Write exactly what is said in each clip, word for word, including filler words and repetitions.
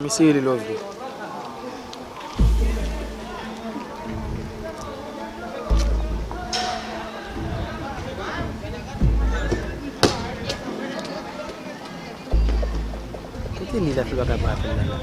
Sirili Lovely. Kote li la, fi pa ka pran apèl la la?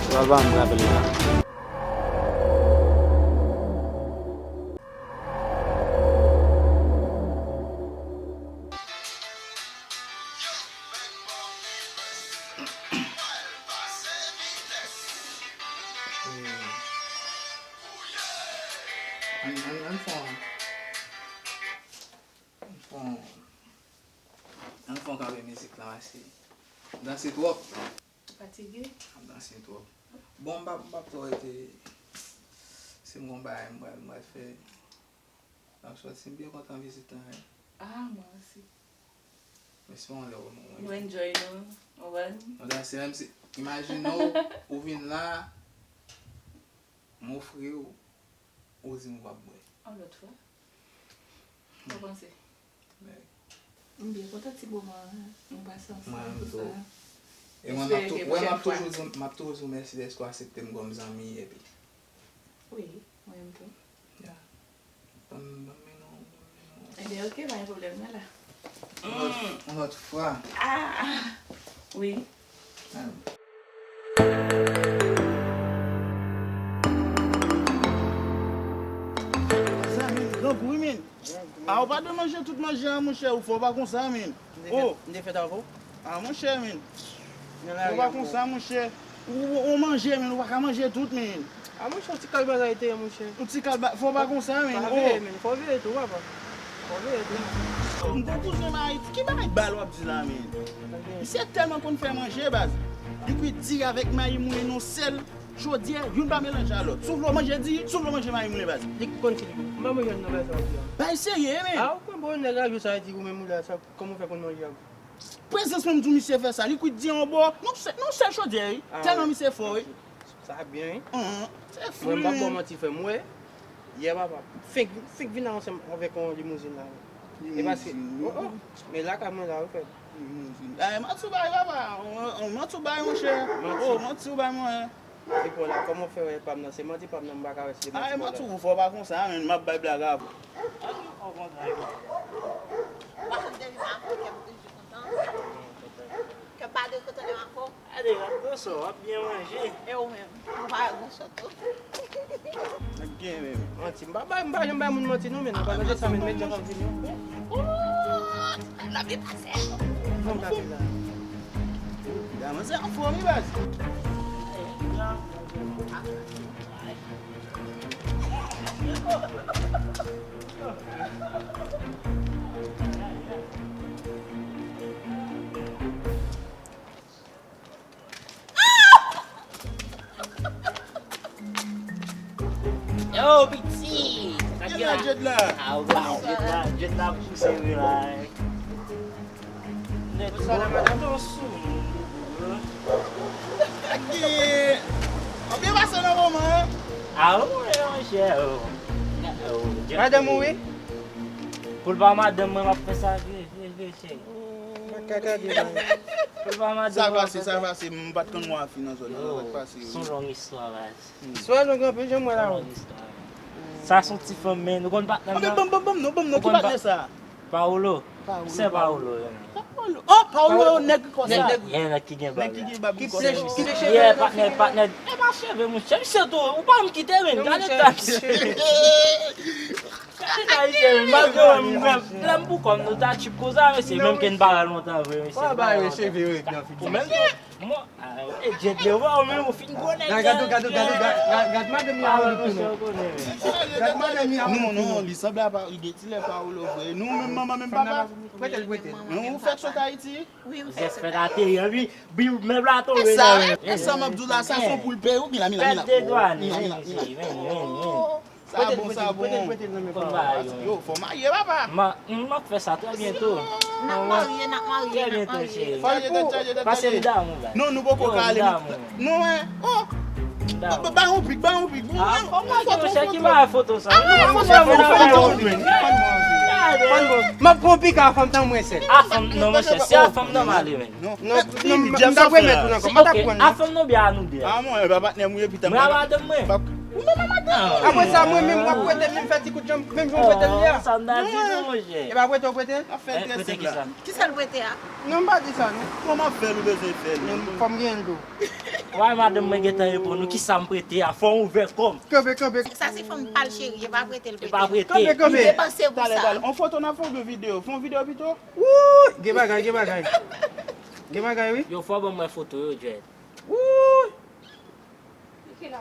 Pral ba m rapèl la. An, an, an fè yon, an fè yon, an fè yon kanpe mizik la, mèsi. Danse twòp. Fatige? Ap danse twòp. Bon, m p ap, m p ap twò rete. Si m gon bagay, m pral, m pral fè. M ap sòti, m byen kontan vizit lan, wi. Ah, mwen osi. Men se yon lè w, mwen. Nou enjoy nou, w konprann? Nou danse, menm si, imajine w, ou vin la, m ofri w, ou di m w ap bwè. Yon lòt fwa. Sa w panse? Mèg. M byen kontan ti moman an nou pase ansanm, tout sa. E mwen, m ap tou, wè, m ap toujou di, m ap toujou di w mèsi dèske w aksepte m kòm zanmi, epi. Wi, mwen menm tou. Ya. Ban m, ban m mennen w, ban m mennen w. Ebyen, oke, pa gen pwoblèm, mwen la. Yon lòt, yon lòt fwa. Ah! Wi. Zanmi, grangou wi, men. A, ou pa dwe manje tout manje a, monchè, ou fè w pa konsa, men. M te fè, m te fè travay. A, monchè, men. Ou pa konsa, monchè. Ou, ou, ou manje, men, ou pa ka manje tout, men. A, monchè, yon ti kal bagay te ye, monchè. Yon ti kal ba-, fò pa konsa, men. Pa veye, men. Fò veye tou, papa. Fò veye tou. M gon kouzen m Ayiti. Ki bagay bal w ap di la, men? Misye tèlman konn fè manje, baz. Li kwit diri avèk mayi moulen nan yon sèl chodyè, youn pa melanje a lòt. Si w vle w manje diri, si w vle w manje mayi moulen, baz. Li konn ki li. M pa manje nan bagay sa w ap di a. Bagay serye, men. A, ou konn bon nèg la, jou sa, diri ou menm ou la, sa, kòman w fè konn manje a? Prezans mwen m di w misye fè sa, li kwit diri an bò, nan sèl, nan sèl chodyè, wi. Tèlman misye fò, wi. Sa byen, wi. Mwen, m p ap ba w manti, frè m, wè. Yè, papa, fenk, fenk vin ansanm avèk yon limouzin la, wi. E paske, oh, oh, men lakay mwen la, wi, frè m. Limouzin. Ay, manti w bay, papa. Manti w bay, monchè. Oh, manti w bay, mwen. Se pou la, kòman w fè wè pa m nan? Se manti pa m nan, m pa ka wè si se manti. Ay, manti w, fò pa konsa, men, m ap bay blag avè w. Okontrè. Ou pa konn depi m avè w, kè m toujou kontan. Kè m pa de kontan lè m avè w. Gade, w ap gwo sò, w ap byen manje. E ou menm, ou pa gwo sò tou. Nèg gen menm. Manti, m pa bay, m pa janm bay moun manti non, men. Ou pa tande sa, men, men jan k ap vini. Ooh, lavi pase. Fòm ka vin la. Damanzè anfòm, wi, baz. Yo, piti! Sa k gen la? Djed la. Ah, wow. Djed la, Djed la pouse wi la. Nèt. Sa la, madanm, non, sou. Sa k gen? W ap byen pase nan moman an? Ah, wi, monchè, oh. Oh, Djed. Madanm ou, wi? Pou l pa madanm mwen, m ap fè sa vre, vre, vre, cheri. Sa k pase, sa k pase, m pa t konn wè fi nan zòn nan, sa k pase, wi. Se yon long istwa, baz. Istwa long anpil, jan m wè la, wi. Sa se yon ti fanm, men nou konn patnè m nan. Ban m, ban m, ban m non, ban m non, ki patnè sa? Paolo. Sè Paolo, wi. Paolo. Oh, Paolo, nèg konsa. Nèg, nèg ki gen bab la. Nèg ki gen bab konsa. Ki pile cheve. Yeah, patnè, patnè. E pa cheve, monchè. Misye tou, ou pa m kite, men. Gade ta misye. Gade ta misye, men. Malgre mwen, mwen, lè m pou kò m, nou ta tchip konsa, mesye. Menm ke n pa la lontan vre, mesye. Ou menm tou. Mwen, ah, e Djed yo, ou menm, ou fin gwo nèg. Gad, gad, gad, gad, gad, gad, gad madanm li a ou tou non. Gad madanm li a ou tou non. Non, non, li sanble a pa, li gen ti lè Paolo vre. Nou menm manman, menm papa. Prete l, prete l. Men ou fèk sot Ayiti? Wi, m fèk sot Ayiti. Fèk ateri, wi. Bi, mèb la tonbe nan men. E sa m ap di w la, sa se yon poul peri, wi, mila, mila. Pèt de dwàn, mila, mila, mila. Sa bon, sa bon. Fò m marye, wi. Yo, fò marye, papa. M ap fè sa trè byento. N ap marye, n ap marye, n ap marye. Trè byento, cheri. Pase m damou, baz. Non, nou poko ka ale. Non, en. Oh. Ba yon pik, ba yon pik. Ah, fò m marye, monchè, ki bagay foto sa? M ap pran pik a fanm nan mwen sèl. A fanm, non, monchè, se a fanm nan m ale, men. Non, non, non, m t ap remèt ou nan kò. M t ap pran. A fanm nan byen a nou de a. Ah, mwen, e pa patnè m ye, pita. Mwen a madanm mwen. Ou menm a madanm mwen. Apre sa, mwen menm, w ap prete m, m fè ti kout janm, menm jan w prete m li a. Sa m ta di nou, monchè. E pa prete w prete l? N ap fè l trè senp la. Ki sa l prete a? Non, m pa di sa, non. Kòman fè l ou bezwen fè l? Fò m genyen l tou. Wè, madanm mwen gentan reponn ou, ki sa m prete a? Fò m ouvè kò m. Kanpe, kanpe. Sa se fanm pa l cheri, e pa prete l prete. E pa prete. Kanpe, kanpe. Li depanse pou sa. Talè, talè. On foto n ap fè oubyen videyo? Fè on videyo pito. Wouy, gen bagay, gen bagay. Gen bagay, wi. Yo, fò ban mwen foto yo, Djèt. Wouy. Gen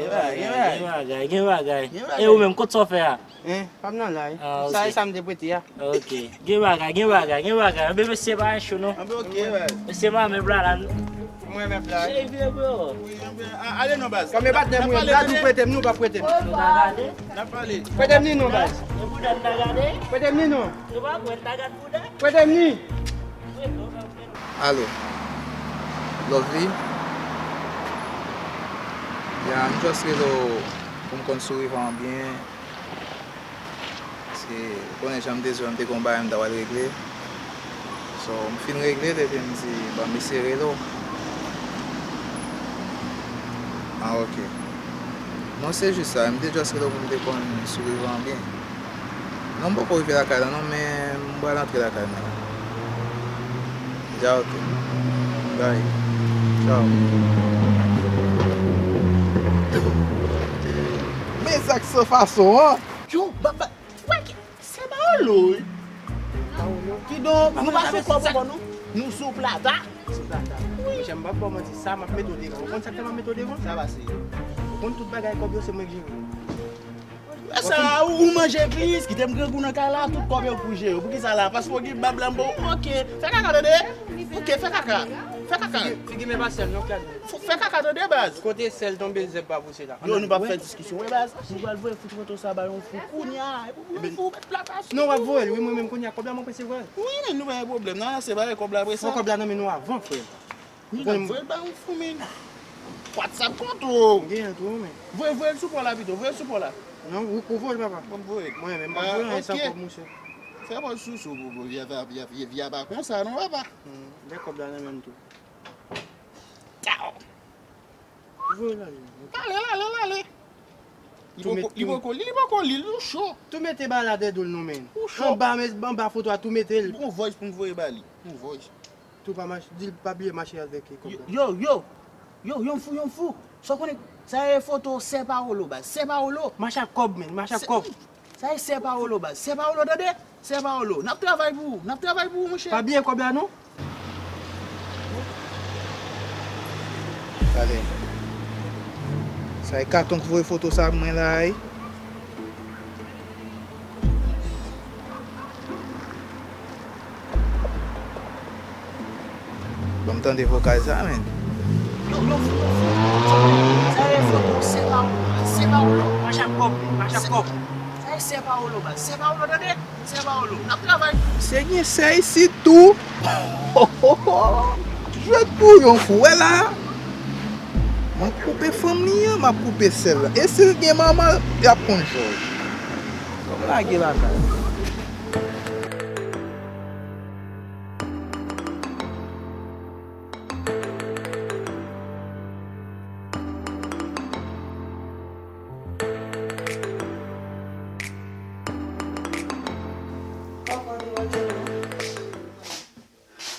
bagay, gen bagay. Gen bagay, gen bagay. Gen bagay. E ou menm, kot sa w fè a? Hein, pa m nan la, wi. Ah, ok. Sa e sa m te prete a. Ok. Gen bagay, gen bagay, gen bagay. Anben, mesye, pa cho non. Anben, ok, baz. Mesye, mwen menm la, la. Mwen menm la. Cheri, vye, bro. Wi, anben, a-, ale non, baz. Kòm e patnè mwen, baz, ou prete m, nou pa prete m. Nou ta gade? N ap pale. Prete m li non, baz. E bouda n ta gade? Prete m li non. Nou pa pran, n ta gade bouda? Prete m li. Alo. Lovely. Ya, m just rele w pou m konn si w rive an byen. Paske, ou konnen jan m te di w, m te gen yon bagay m ta pral regle. So, m fin regle l, epi m di, bon, m eseye rele w. Ah, ok. Non, se jis sa, m te just rele w pou m te konn si w rive an byen. Non, m poko rive lakay la non, men m pral antre lakay mwen la. Dja ok. Bye. Tchaw. Men sa k san fason an. Yo, ba, ba, wè ki, se Paolo, wi. Paolo. Kidonk, nou pa sou kòb ankò, non. Nou sou plata. Sou plata. Wi. Monchè, m p ap ba w manti, sa m ap mete w devan. Ou konn sa k fè m ap mete w devan? Sa pase. Ou konn tout bagay kòb yo, se mwen k jere. Sa, ou manje plis, kite m grangou nan kay la, tout kòb yo pou jere. Poukisa la? Paske w gen bab la, m ba w, ok, fè kaka tande. Ok, fè kaka. Fè kaka. Figi, figi men pa sèl non, Claude. F-, fè kaka tande, baz. Kote sèl tonbe, zèb pa pouse la. Yo, nou p ap fè diskisyon, wi, baz. Nou pral voye foto sa ba yon fou kounya. Epi pou yon fou, met plata sou. Non, w ap voye l, wi, mwen menm kounya, kòb la, mwen prese voye l. Wi, men nou pa gen pwoblèm, nan, se bagay kòb la prese. Fò kòb la nan men nou avan, frè. Wi, n ap voye l ba yon fou, men. WhatsApp kont ou. M genyen l tou, men. Voye, voye l sou pò la pito, voye l sou pò la. Non, ou, ou voye l, papa. Bon, m voye l. Mwen menm, m p ap voye anyen san kòb, monchè. Fè pòz sousou pou, pou vye a, vye a, vye a pa konsa, non, papa. Hmm, lè kòb la nan men m tou. Tchaw. Voye l ale. Lale, lale, lale. Li poko, li poko, li, li poko li, li cho. Tou mete ba la dèyè do l non, men. Ou cho. Anba, men, anba foto a, tou mete l. Bon voice pou m voye ba li. Bon voice. Tou pa mache, di l pa bliye mache avèk kòb la. Yo, yo, yo, yon fou, yon fou. Sa w konnen, sa e foto sè Paolo, baz. Sè Paolo. Mache ak kòb, men, mache ak kòb. Sa e sè Paolo, baz. Sè Paolo, tande? Sè Paolo. N ap travay pou ou, n ap travay pou ou, monchè. Pa bliye kòb la, non. Gade. Sa e katon k voye foto sa mwen la, wi. Ban m tande vokal sa, men. Yo, yo fou, yo fou. Sa e foto sè Paolo, sè Paolo. Mache ak kòb, mache ak kòb. Sa e sè Paolo, baz. Sè Paolo, tande? Sè Paolo, n ap travay. Se gen sè isit tou. Jwèt pou yon fou, wè la. Mwen koupe fanm li an, m ap koupe sè l la. E si l gen manman, y ap konn jòj. Fò m lage lakay.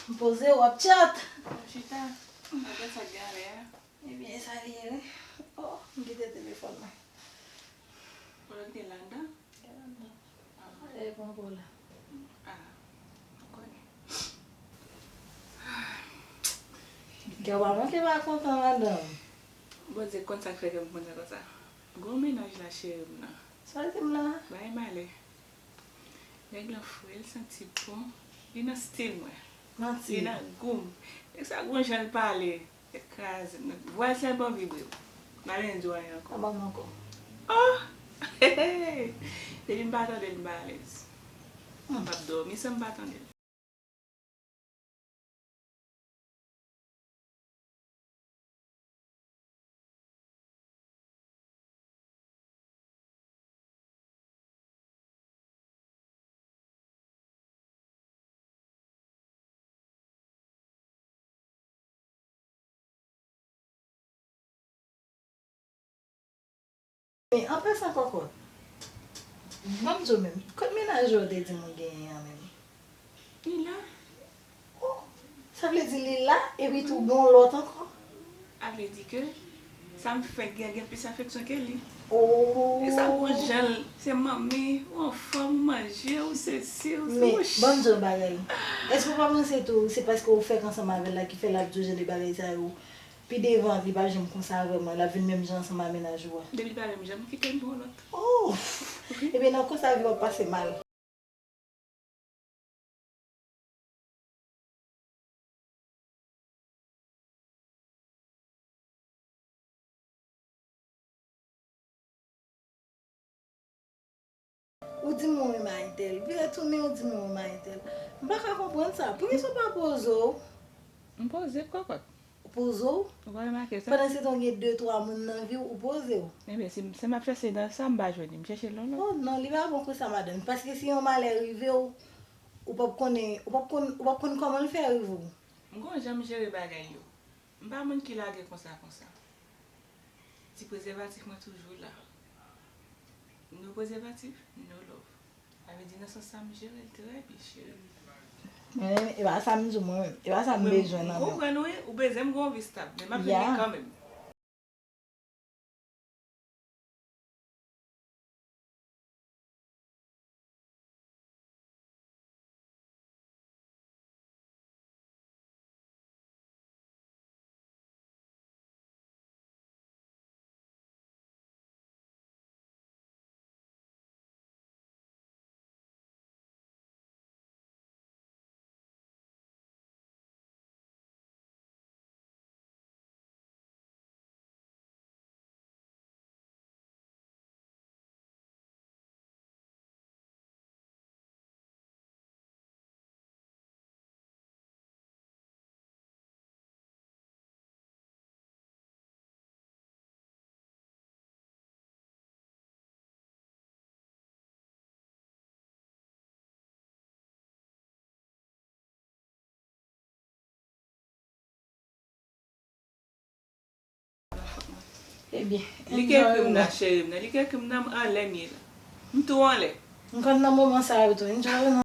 M poze, w ap chat. Chita. Apre sa, gale a. Ebyen, sa li ye, wi. Oh, m kite telefòn mwen. Ou lòt gen ladan? Gen ladan. Ah. E pran pou la. Ah, m konnen. Kè w pa manke pa kontan, madanm. Bondye konn sa k fè kè m kontan konsa. Gwo mennaj la, cheri m nan. Sa l di m la? Bay malè. Nèg lan fre, l santi bon. Li nan stil mwen. Manti. Li nan gou m. Nèg sa gon jan l pale. Tèt kraze. Vwa l sèlman vibre. M pa bezwen di w anyen ankò. Pa ban m ankò. Oh! Depi m pa tande l, m pa alèz. M p ap dòmi san m pa tande l. Men, an pasan, Kòkòt, ban m di w menm, kot mennaj ou te di m ou genyen an menm? Li la. Oh, sa vle di li la, epi tou gen yon lòt ankò? A vle di ke sa m fèk gen, gen plis afeksyon ke li. Oh. E sa bon jan l, se manmi, ou anfòm, ou manje, ou sesi, ou... Men, ban m di w yon bagay. Èske w pa panse tou, se paske ou fèk ansanm avè l la ki fè l ap di w jan de bagay sa yo? Pi devan, li p ap janm konsa avè mwen, l ap vin menm jan ansanm ak mennaj ou a. Depi l pa menm jan, m kite l pou yon lòt. Oh! Ebyen, nan konsa, vi w ap pase mal. Ou di m ou renmen a entèl, epi retounen ou di m ou renmen a entèl. M pa ka konprann sa. Poukisa w pa poze w? M poze, Kòkòt. Ou poze w? Ou pa remake sa? Pandan se tan w gen de, twa moun nan vi w, ou poze w. Ebyen, si m, si m ap chèche nan sa, m pa jwenn li. M chèche lòlò. Oh non, li pa bon konsa, madanm. Paske si yon malè rive w, ou p ap konnen, ou p ap konn, ou p ap konn kòman l fè rive w. M konn jan m jere bagay yo. M pa moun ki lage konsa konsa. Ti prezèvatif mwen toujou la. No prezèvatif, no love. Sa vle di nan sans sa m jere l trè byen, cheri. Mwen menm, e pa sa m di w mwen menm. E pa sa m bezwen nan men w. Mwen konprann wi, ou bezwen m gen yon vi stab, men m ap vin li kanmenm. Ebyen, li k ekri m nan, cheri m nan. Li k ekri m nan, m anlè m ye la. M tou anlè. M konn nan moman sa yo tou. Enjoy ou non.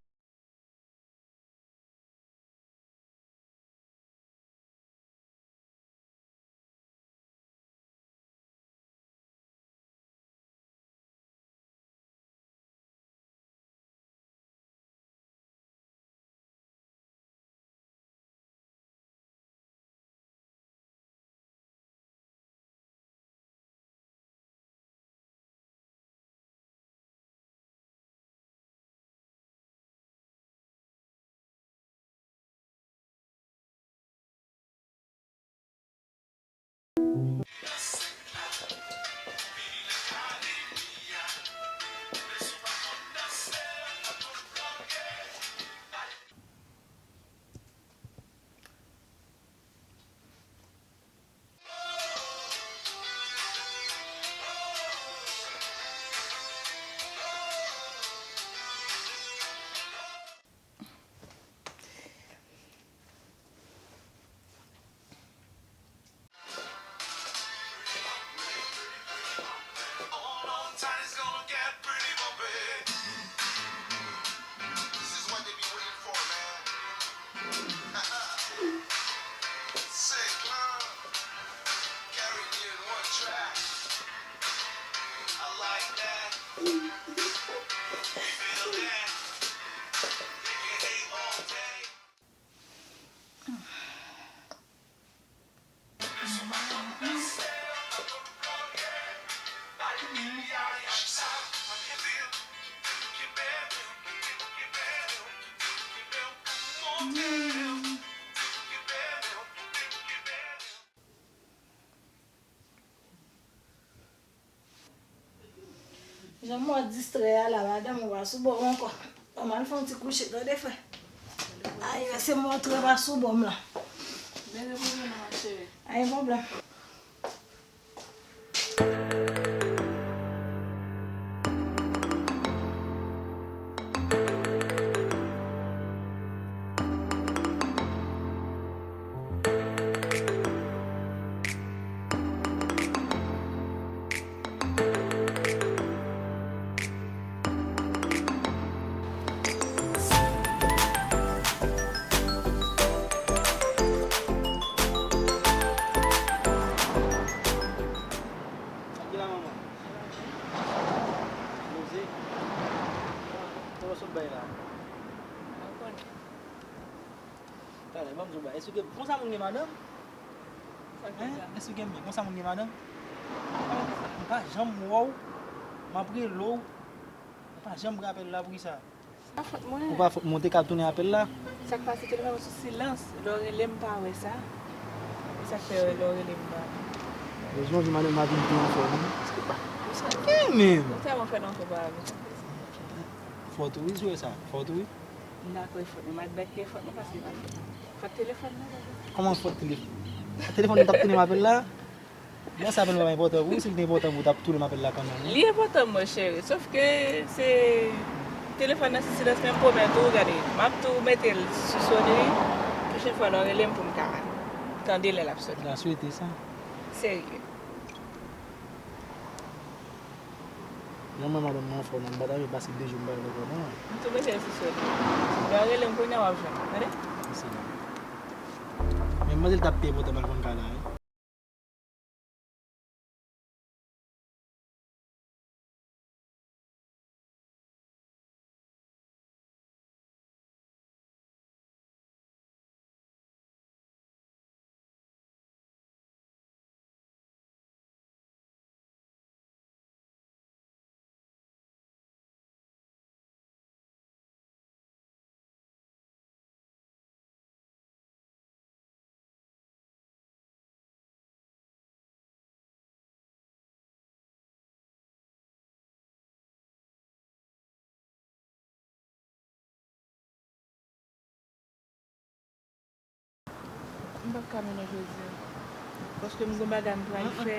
Jan m wè w distrè a la, madanm ou pa sou bò w ankò. Ban m al fè yon ti kouche, tande, frè. Ay, se montre pa sou bò m la. Byen repoze non, ma chérie. Anyen pwoblèm. Sa ki la, manman? Poze. Kòman sot bay la? Mwen konnen. Talè, ban m di w bagay. Èske w gen, konsa moun gen madanm? Sa k fè sa? Èske w gen, konsa moun gen madanm? M pa janm wè w, m ap rele w, ou pa janm pran apèl la, poukisa? Sa fòt mwen. Ou pa fòt mwen, ou te ka tounen apèl la. Sa k pase, telefòn mwen sou silans. Lè w rele m, m pa wè sa. E sa k fè lè w rele m, m pa. Yo, jodi madanm la vin pi anfòm, wi. Ou santi? E menm. Ou tèlman fè l anfòm pa avè sa. Fòt ou, wi, sou sa. Fòt ou, wi. M dakò e fòt mwen, m admèt ke e fòt mwen paske e pa fòt mwen. Fòt telefòn nan, papa. Kòman fòt telefòn? Telefòn nan t ap tounen m apèl la? Bon, sa apèl pa enpòtan pou ou, si l te enpòtan pou ou, t ap tounen m apèl la kanmenm, wi. Li enpòtan, mon chéri, sof ke se telefòn nan sou silans, men m pwomèt ou, gade, m ap tou mete l sou sonri, pwochèn fwa lè w rele m pou m ka tande lè l ap sone. M ta swete sa. Serye. Jan mwen madanm mwen anfòm nan, m pa ta vle pase de jou m pa wè kò mwen. M tou mete l sou sone. Lè w rele m kounye a w ap jwenn mwen, tande? Mèsi. Men m panse l t ap pi enpòtan m al konn kay la, wi. M p ap ka mennen jodi a. Paske m gon bagay m pral fè.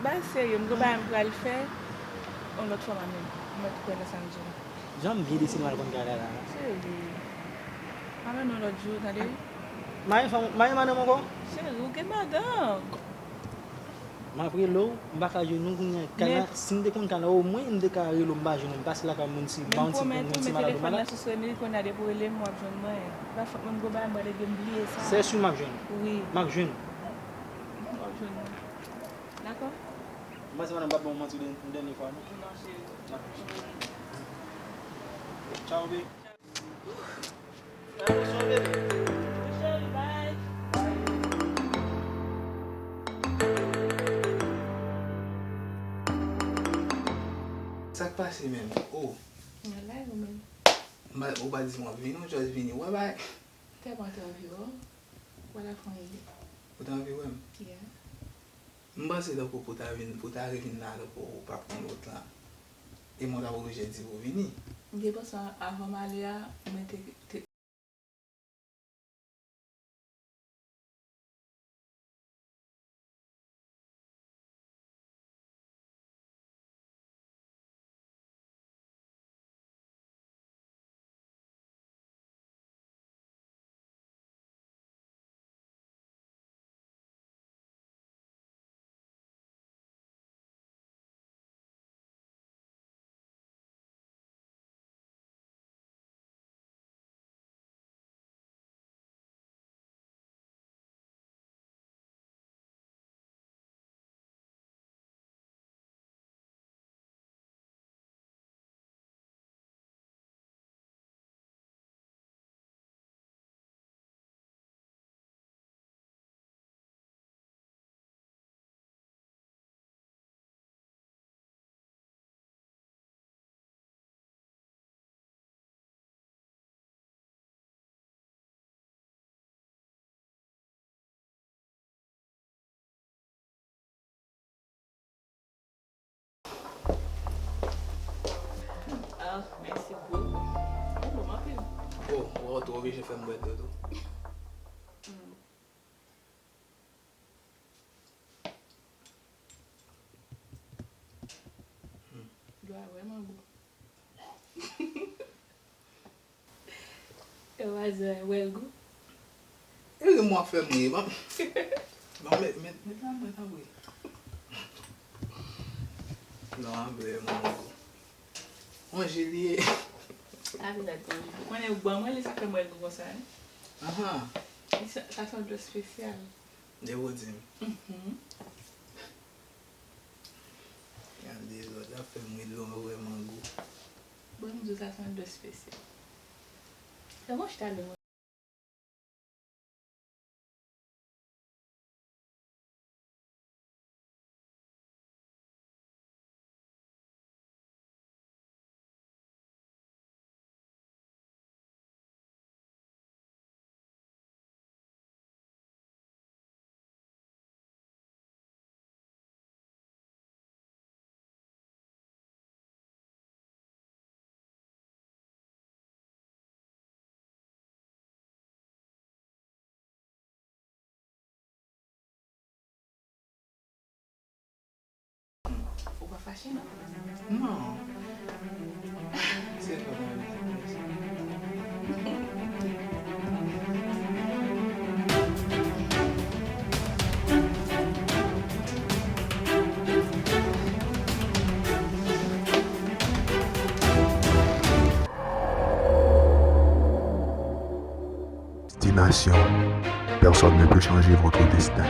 Bagay serye, m gon bagay m pral fè. Yon lòt fwa m a menm. M mèt kwè nan sa m di w. Jan m byen deside m al konn kay la la. Cheri. M a mennen w lòt jou, tande? M a gen fanm, m a gen madanm ankò? Cheri, ou gen madanm. M ap rele w, m pa ka jwenn ou kounye a. Kay la, si m te konn kay la, omwen m te ka rele w, m pa jwenn ou, m pase lakay moun si, ba yon ti, yon ti malad ou malad. Men m pwomèt ou, men telefòn nan sou sone, kounye a depi w rele m, w ap jwenn mwen. Pa fòt mwen, m gon bagay m pral regle, m bliye sa. Se si m ap jwenn ou? Wi. M ap jwenn ou. M ap jwenn mwen. Dakò? M panse madanm pa ban w manti yon dènye fwa, non? Non, cheri. Tchao, baby. Fè atansyon, baby. Wi, cheri, bye. Sa k pase menm? Oh. Mwen la, ou menm? Ou pa di m w ap vini, ou just vini. Wè bay. Tèlman te anvi wè w. Wè la fè yon ide. Ou te anvi wè m? Yeah. M panse tankou pou w ta vin, pou w ta revin la, tankou ou p ap konn wout lan. E mwen t ap oblije di w pou w vini. M te panse avan m ale a, mwen te, te Ah, mèsi, bro. Ou bon anpil. Oh, ou twò oblije fè m bwè dlo tou. Mm. Dlo a vrèman gou. E w a di wè l gou? E ri m w ap fè m ri. Ban, ban, met, met, met la mwen, tanpri. Non, anble, mwen gou. On ji li ye. Sa vle di on ji. Ou konnen, ban mwen li, sa fè m wè l gou konsa, wi. Ahan. Li sa, sa se yon dlo espesyal. Devo di m. Mhm. Gade lòt la fè m ri, dlo an vrèman gou. Bon, m di w sa se yon dlo espesyal. Fè m yon chita dlo. Ou pa fache, non? Non. Se pa mwen. Destination, personne ne peut changer votre destin.